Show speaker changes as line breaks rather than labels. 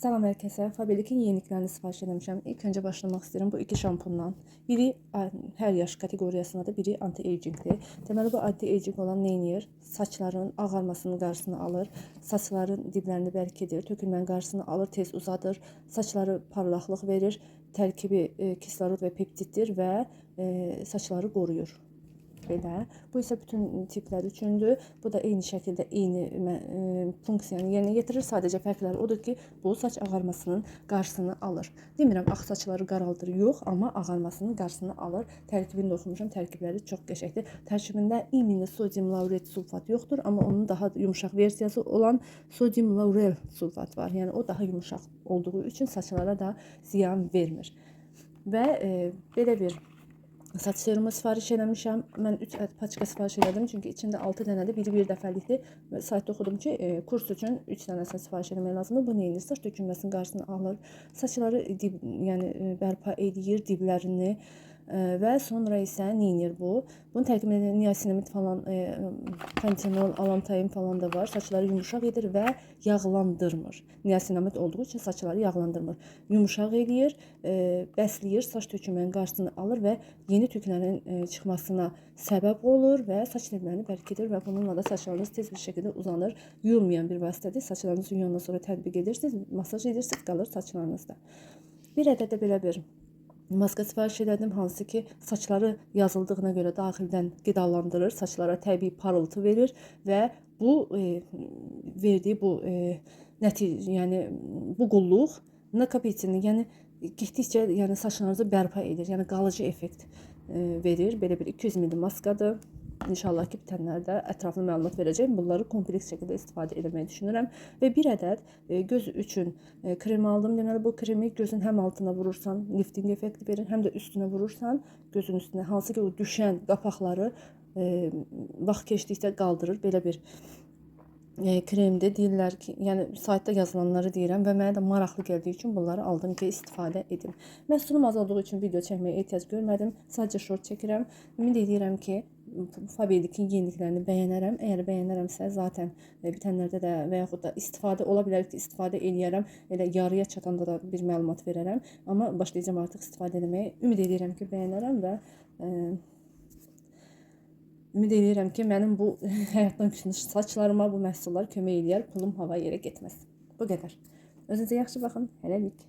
Salam hər kəsə. Faberlic-in yeniliklərini sifariş eləmişəm. İlk öncə başlamaq istəyirəm bu iki şampundan. Biri hər yaş kateqoriyasındadır, biri anti-agingdir. Deməli bu anti-aging olan nə edir? Saçların ağarmasının qarşısını alır, saçların diblərini bərkidir, tökülmənin qarşısını alır, tez uzadır, saçları parlaqlıq verir, tərkibi kislorod və peptiddir və saçları qoruyur. Belə. Bu isə bütün tiplər üçündür. Bu da eyni şəkildə eyni funksiyanı yerinə yetirir. Sadəcə fərqləri odur ki, bu saç ağarmasının qarşısını alır. Demirəm ağ saçları qaraldır, yox, amma ağarmasının qarşısını alır. Tərkibini də oxumuşam. Tərkibləri çox qəşəngdir. Tərkibində imini sodium lauret sulfat yoxdur, amma onun daha yumşaq versiyası olan sodium laurel sulfat var. Yəni o daha yumşaq olduğu üçün saçlara da ziyan vermir. Və belə bir saç serumu sifariş eləmişəm. Mən 3 paçka sifariş elədim, çünki içində 6 dənədir. Biri bir dəfəlikdir. Və saytda oxudum ki, kurs üçün 3 dənəsini sifariş eləmək lazımdır. Bu nə edir? Saç tökülməsinin qarşısını alır. Saçları dib, yəni bərpa eləyir diblərini. Və sonra isə nə edir bu? Bunun tərkibində niasinamid falan, pantenol, alantoin falan da var. Saçları yumuşaq edir və yağlandırmır. Niasinamid olduğu üçün saçları yağlandırmır. Yumuşaq eləyir, bəsləyir, saç tökülmənin qarşısını alır və yeni tüklərin çıxmasına səbəb olur və saç diblərini bərkidir və bununla da saçlarınız tez bir şəkildə uzanır. Yuyulmayan bir vasitədir. Saçlarınızı yuyandan sonra tətbiq edirsiniz, masaj edirsiniz, qalır saçlarınızda. Bir ədəd də belə bir maska sifariş elədim, hansı ki saçları yazıldığına görə daxildən qidalandırır, saçlara təbii parıltı verir və bu verdiyi bu nəticə, yəni bu qulluq nakapitini, yəni getdikcə yəni saçlarınızı bərpa edir, yəni qalıcı effekt verir. Belə bir 200 ml maskadır. İnşallah ki, bitənlərdə ətraflı məlumat verəcəyim. Bunları kompleks şəkildə istifadə etməyi düşünürəm. Və bir ədəd göz üçün krem aldım. Deməli, bu kremi gözün həm altına vurursan, lifting effekti verir, həm də üstünə vurursan, gözün üstünə, hansı ki o düşən qapaqları vaxt keçdikcə qaldırır. Belə bir kremdir. Deyirlər ki, yəni saytda yazılanları deyirəm və mənə də maraqlı gəldiyi üçün bunları aldım ki, istifadə edim. Məhsulum az olduğu üçün video çəkməyə ehtiyac görmədim. Sadəcə short çəkirəm. Ümid edirəm ki, Faberlic-in yeniliklərini bəyənərəm. Əgər bəyənərəmsə, zaten bitənlərdə də və yaxud da istifadə ola bilər ki, istifadə eləyərəm. Elə yarıya çatanda da bir məlumat verərəm. Amma başlayacağam artıq istifadə eləməyə. Ümid edirəm ki, bəyənərəm və ümid edirəm ki, mənim bu həyatdan küsmüş saçlarıma bu məhsullar kömək eləyər, pulum hava yerə getməz. Bu qədər. Özünüzə yaxşı baxın. Hələlik.